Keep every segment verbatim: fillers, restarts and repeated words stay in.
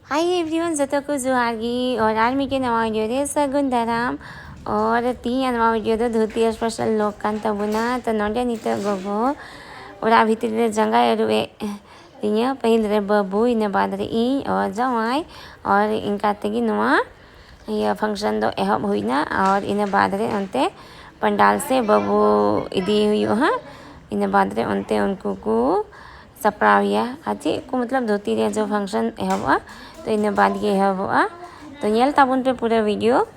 Hi everyone, ᱡᱚᱛᱚ ᱠᱚ ᱡᱚᱦᱟᱨ ᱜᱮ᱾ ᱟᱨ ᱟᱨ ᱢᱤᱫᱴᱮᱱ ᱱᱟᱣᱟ video ᱨᱮ ᱥᱟᱹᱜᱩᱱ ᱫᱟᱨᱟᱢ᱾ ᱟᱨ ᱛᱤᱦᱤᱧᱟᱜ ᱱᱚᱣᱟ video ᱫᱚ ᱫᱷᱩᱛᱤ special vlog ᱠᱟᱱ ᱛᱟᱵᱚᱱᱟ᱾ ᱛᱚ ᱱᱚᱰᱮ ᱱᱤᱛᱚᱜ ᱜᱚᱜᱚ ᱚᱲᱟᱜ ᱵᱷᱤᱛᱨᱤ ᱨᱮ ᱡᱟᱸᱜᱟᱭ ᱟᱹᱨᱩᱵ ᱮᱫ ᱛᱤᱧᱟᱹ᱾ ᱯᱟᱹᱦᱤᱞ ᱨᱮ ᱵᱟᱹᱵᱩ, ᱤᱱᱟᱹ ᱵᱟᱫ ᱨᱮ ᱤᱧ ᱟᱨ ᱡᱟᱶᱟᱭ᱾ ᱟᱨ ᱤᱱᱠᱟ ᱛᱮᱜᱮ ᱱᱚᱣᱟ ᱤᱭᱟᱹ function ᱫᱚ ᱮᱦᱚᱵ ᱦᱩᱭᱱᱟ᱾ ᱟᱨ ᱤᱱᱟᱹ ᱵᱟᱫ ᱨᱮ ᱚᱱᱛᱮ ᱯᱟᱱᱰᱟᱞ ᱥᱮ ᱵᱟᱹᱵᱩ ᱤᱫᱤ ᱦᱩᱭᱩᱜᱼᱟ ᱦᱟᱸᱜ᱾ ᱤᱱᱟᱹ ᱵᱟᱫ ᱨᱮ ᱚᱱᱛᱮ ᱩᱱᱠᱩ ᱠᱚ ᱥᱟᱯᱲᱟᱣ ᱮᱭᱟ᱾ ᱟᱨ ᱪᱮᱫ ᱠᱚ ᱢᱚᱛᱞᱚᱵ ᱫᱷᱩᱛᱤ ᱨᱮᱭᱟᱜ ᱡᱚ function ᱮᱦᱚᱵᱚᱜᱼᱟ, ᱛᱚ ᱤᱱᱟᱹ ᱵᱟᱫ ᱜᱮ ᱮᱦᱚᱵᱚᱜᱼᱟ᱾ ᱛᱚ ᱧᱮᱞ ᱛᱟᱵᱚᱱ ᱯᱮ ᱯᱩᱨᱟᱹ video᱾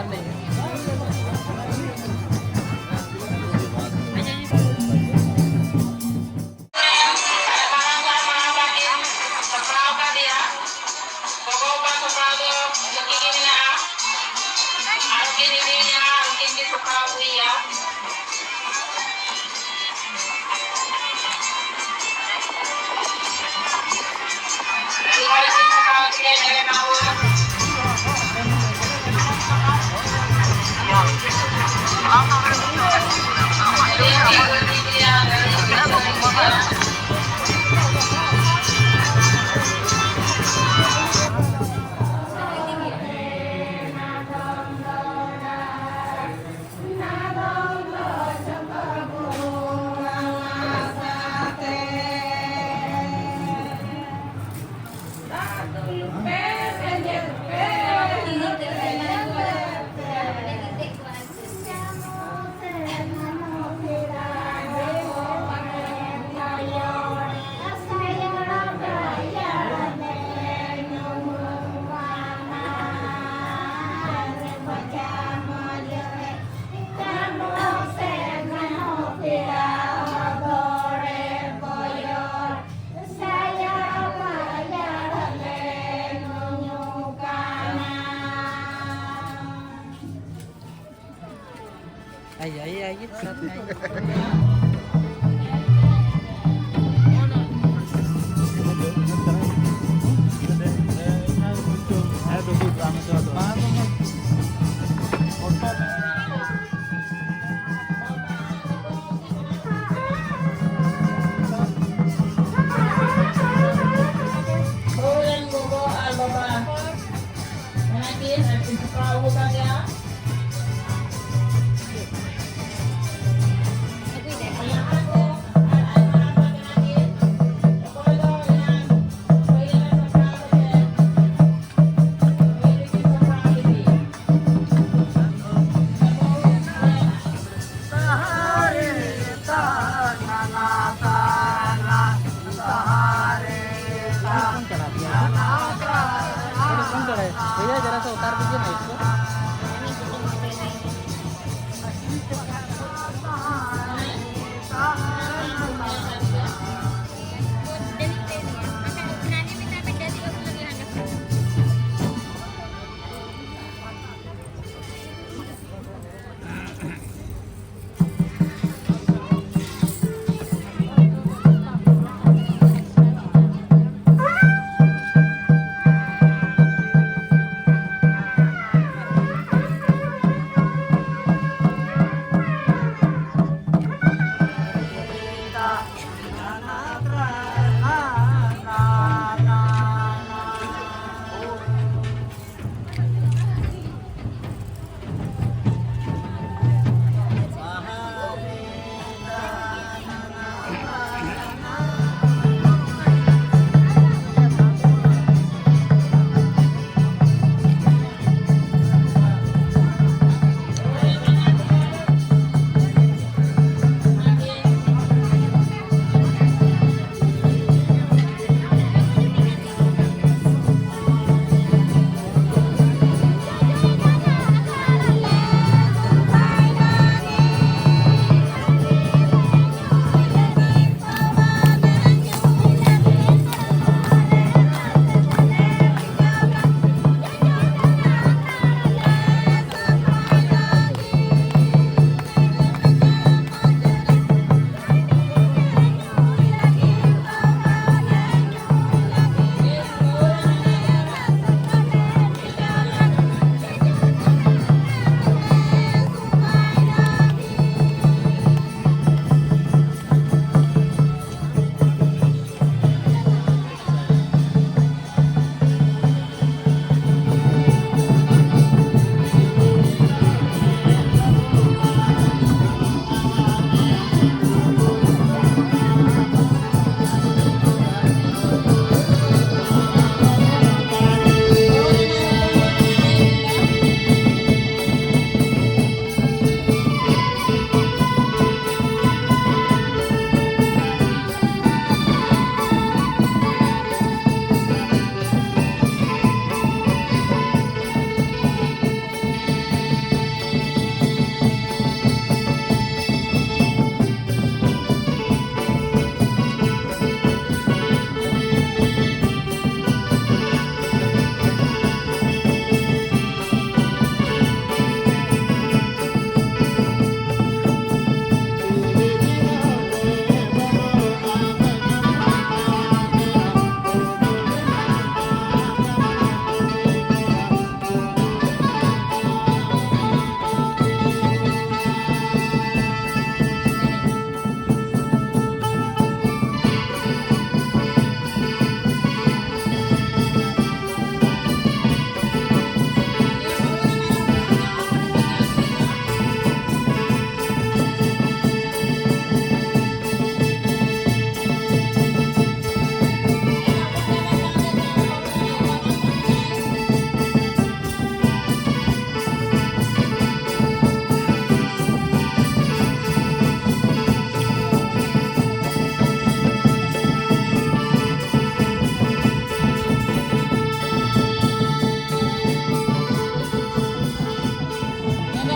ᱢᱟᱨᱟᱝ ᱵᱟ, ᱢᱟᱨᱟᱝ ᱵᱟ ᱠᱤᱱ ᱥᱟᱯᱲᱟᱣ ᱠᱟᱫᱮᱭᱟ᱾ ᱜᱚᱜᱚ ᱵᱟᱵᱟ ᱥᱟᱯᱲᱟᱣ ᱫᱚ ᱵᱟᱹᱠᱤ ᱜᱮ ᱢᱮᱱᱟᱜᱼᱟ᱾ ᱟᱨ ᱠᱤᱱ ᱤᱫᱤᱭᱮᱭᱟ, ᱩᱱᱠᱤᱱ ᱠᱤᱱ ᱥᱟᱯᱲᱟᱣ ᱟᱹᱜᱩᱭᱮᱭᱟ᱾ आइए, आइए, आइए, साथ में आइए। ᱦᱳᱭ, ᱨᱮᱱ ᱜᱚᱜᱚ ᱟᱨ ᱵᱟᱵᱟ, ᱚᱱᱟ ᱠᱤᱱ ᱟᱨ ᱠᱤᱱ ᱥᱟᱯᱲᱟᱣ ᱟᱹᱜᱩ ᱠᱟᱫᱮᱭᱟ᱾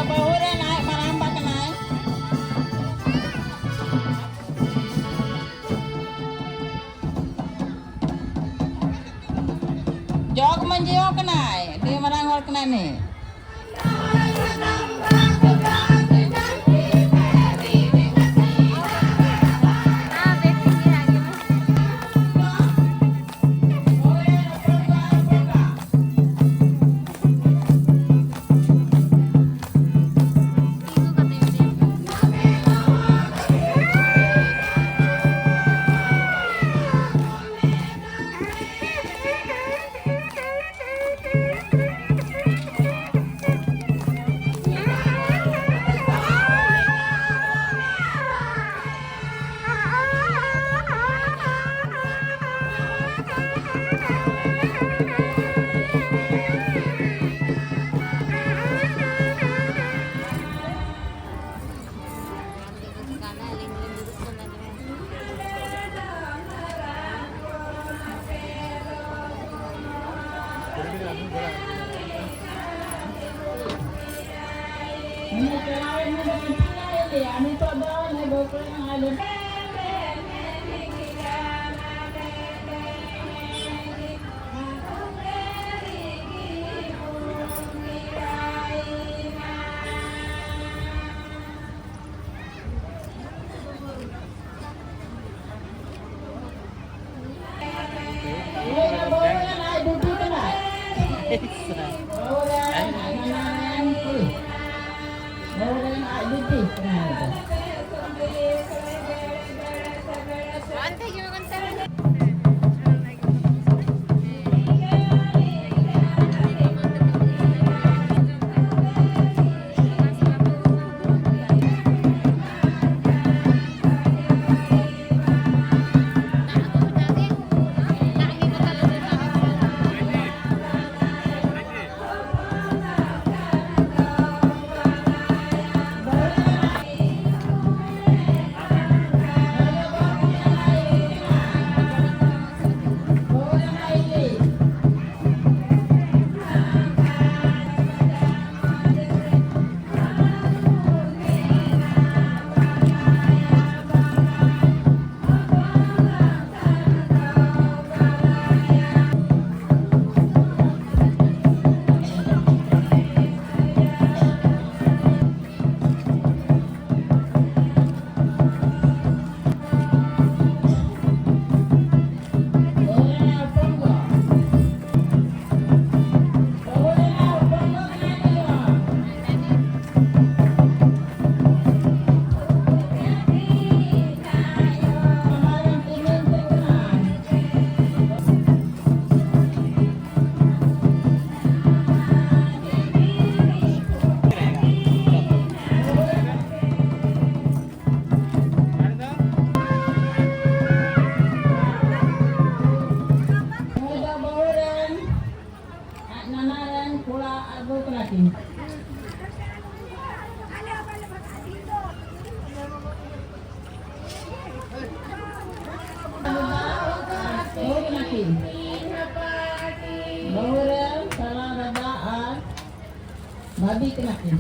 ᱵᱟᱹᱦᱩ ᱨᱮᱱ ᱟᱡ ᱢᱟᱨᱟᱝᱵᱟ ᱠᱟᱱᱟᱭ᱾ ᱡᱚᱜᱽ ᱢᱟᱹᱡᱷᱤ ᱦᱚᱸ ᱠᱟᱱᱟᱭ, ᱟᱹᱰᱤ ᱢᱟᱨᱟᱝ ᱦᱚᱲ ᱠᱟᱱᱟᱭ ᱩᱱᱤ᱾ ᱟᱹᱰᱤ ᱠᱟᱱᱟ ᱠᱤᱱ᱾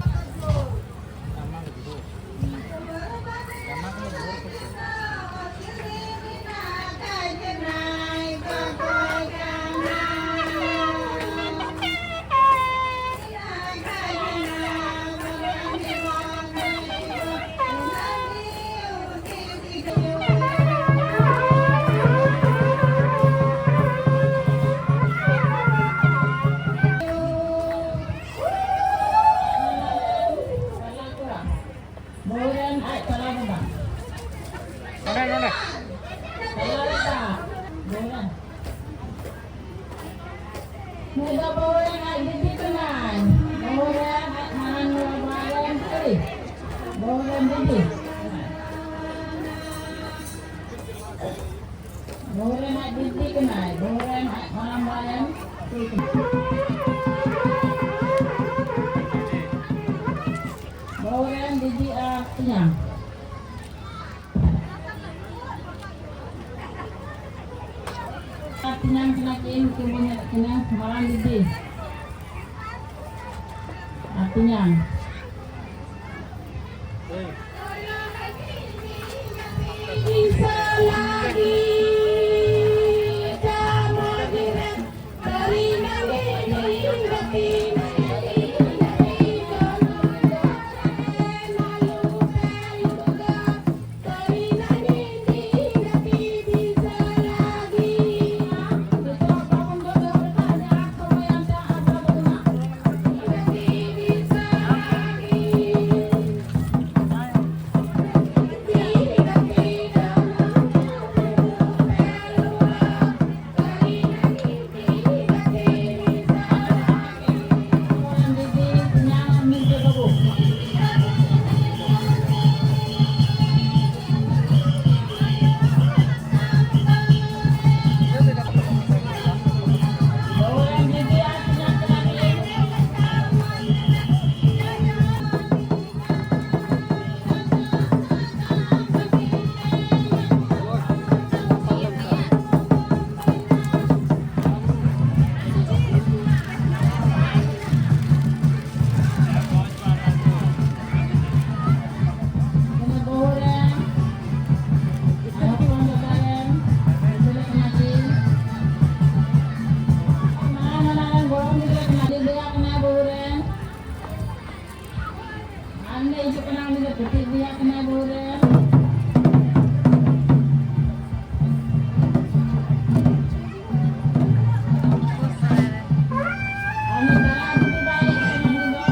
ᱵᱟᱹᱦᱩ ᱨᱮᱱ ᱟᱡ ᱛᱟᱞᱟ ᱵᱟᱵᱟ᱾ ᱱᱚᱰᱮ, ᱱᱚᱰᱮ᱾ ᱛᱟᱞᱟ ᱵᱟᱵᱟ᱾ ᱵᱟᱹᱦᱩ ᱨᱮᱱ᱾ ᱱᱩᱭ ᱫᱚ ᱵᱟᱹᱦᱩ ᱨᱮᱱ ᱟᱡ ᱫᱤᱫᱤ ᱠᱟᱱᱟᱭ᱾ ᱵᱟᱹᱦᱩ ᱨᱮᱱ ᱟᱡ ᱢᱟᱨᱟᱝ ᱵᱟᱵᱟ ᱨᱮᱱ ᱠᱩᱲᱤ᱾ ᱵᱟᱹᱦᱩ ᱨᱮᱱ ᱫᱤᱫᱤ᱾ ᱵᱟᱹᱦᱩ ᱨᱮᱱ ᱟᱡ ᱫᱤᱫᱤ ᱠᱟᱱᱟᱭ, ᱵᱟᱹᱦᱩ ᱨᱮᱱ ᱟᱡ ᱢᱟᱨᱟᱝᱵᱟ ᱨᱮᱱ ᱠᱩᱲᱤ ᱠᱟᱱᱟᱭ᱾ ᱵᱟᱹᱦᱩ ᱨᱮᱱ ᱫᱤᱫᱤ ᱟᱨ ᱛᱮᱧᱟᱝ᱾ ᱟᱨ ᱛᱮᱧᱟᱝ ᱠᱟᱱᱟ ᱠᱤᱱ, ᱱᱩᱠᱤᱱ ᱵᱚᱱ ᱧᱮᱞᱮᱫ ᱠᱤᱱᱟ, ᱢᱟᱨᱟᱝ ᱫᱤᱫᱤ ᱟᱨ ᱛᱮᱧᱟᱝ᱾ ᱟᱢ ᱞᱮ ᱦᱤᱡᱩᱜ ᱠᱟᱱᱟ, ᱩᱱᱤ ᱫᱚ ᱠᱟᱹᱴᱤᱡ ᱵᱚᱭᱦᱟ ᱠᱟᱱᱟᱭ ᱵᱟᱹᱦᱩ ᱨᱮ᱾ ᱟᱨ ᱩᱱᱤ ᱫᱟᱨᱟ ᱟᱹᱜᱩ ᱫᱚ ᱵᱟᱭ ᱦᱮᱡ ᱠᱟᱱᱟ, ᱩᱱᱤ ᱫᱚ᱾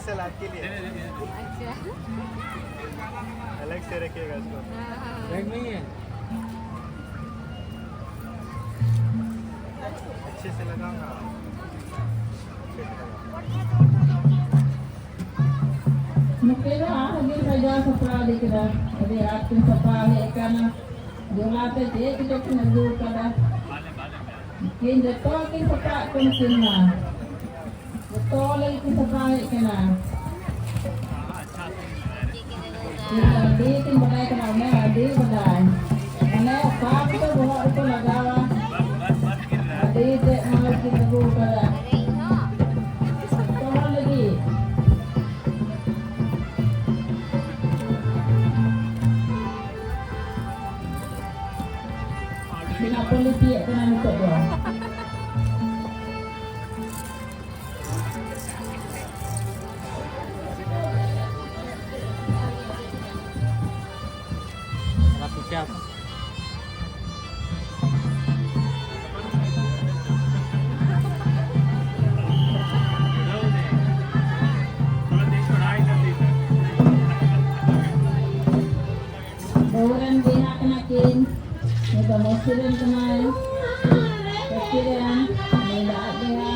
सलाद के लिए। अच्छा। अलग से रखिएगा इसको। हाँ, हाँ। बैग नहीं है। अच्छे से लगाओ ना। ᱱᱚᱛᱮ ᱫᱚ ᱟᱨᱦᱚᱸ ᱜᱮ ᱥᱟᱡᱟᱣ ᱥᱟᱯᱲᱟᱣ ᱤᱫᱤ ᱠᱮᱫᱟ᱾ ᱟᱹᱰᱤ ᱟᱸᱴ ᱠᱤᱱ ᱥᱟᱯᱲᱟᱣ ᱦᱮᱡ ᱟᱠᱟᱱᱟ᱾ ᱡᱚᱞᱟ ᱛᱮ ᱪᱮᱫ ᱠᱚᱪᱚ ᱠᱤᱱ ᱟᱹᱜᱩ ᱟᱠᱟᱫᱟ᱾ ᱠᱤᱱ ᱡᱚᱛᱚ ᱠᱤᱱ ᱥᱟᱯᱲᱟᱣ ᱠᱚ ᱠᱤᱱ ᱢᱟ᱾ ᱡᱚᱛᱚ ᱞᱟᱹᱜᱤᱫ ᱠᱚ ᱥᱟᱯᱲᱟᱣ ᱦᱮᱡ ᱠᱟᱱᱟ᱾ ᱤᱧ ᱟᱹᱰᱤ ᱛᱤᱧ ᱵᱟᱰᱟᱭ ᱠᱟᱱᱟ, ᱚᱱᱮ ᱟᱹᱰᱤ ᱵᱟᱰᱟᱭ᱾ ᱚᱱᱮ ᱚᱠᱟ ᱠᱚᱫᱚ ᱵᱚᱦᱚᱜ ᱨᱮᱠᱚ ᱞᱟᱜᱟᱣᱟ᱾ ᱟᱹᱰᱤ ᱛᱮᱫ ᱢᱚᱡᱽ ᱜᱮ ᱟᱹᱜᱩ ᱠᱟᱫᱟ᱾ ᱡᱚᱛᱚ ᱦᱚᱲ ᱞᱟᱹᱜᱤᱫ᱾ ᱵᱮᱱᱟᱣ ᱯᱚᱞᱤᱥᱤᱭᱮᱫ ᱠᱟᱱᱟ ᱱᱤᱛᱚᱜ ᱫᱚ᱾ ᱵᱟᱹᱦᱩ ᱨᱮᱱ ᱵᱚᱭᱦᱟ ᱠᱟᱱᱟ ᱠᱤᱱ᱾ ᱱᱩᱭ ᱫᱚ ᱢᱟᱹᱥᱤ ᱨᱮᱱ ᱠᱟᱱᱟᱭ᱾ ᱢᱟᱹᱥᱤ ᱨᱮᱱ᱾ ᱱᱩᱭ ᱫᱚ ᱟᱡ ᱵᱚᱭᱦᱟ᱾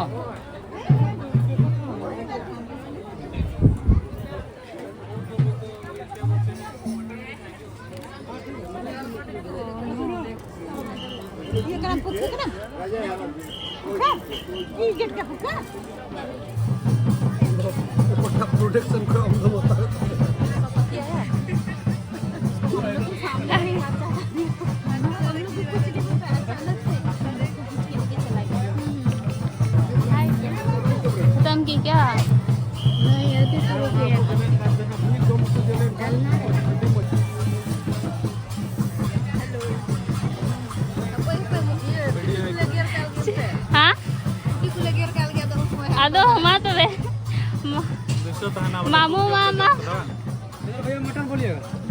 ᱤᱭᱟᱹ ᱠᱟᱱᱟᱢ, ᱯᱩᱛᱷᱤ ᱠᱟᱱᱟᱢ? ᱯᱩᱛᱷᱤ? ᱤᱧ ᱜᱮ ᱯᱩᱛᱷᱤ? ᱯᱨᱚᱰᱟᱠᱥᱚᱱ ᱠᱷᱚᱱ ᱟᱢ ᱫᱚ ᱵᱚᱛᱚᱨ᱾ खत्म की क्या? नहीं, अभी शुरू किया। हाँ? ᱟᱫᱚ ᱢᱟ ᱛᱚᱵᱮ᱾ ᱢᱟᱢᱩ ᱢᱟᱢᱟ᱾ भैया मटन बोलिएगा।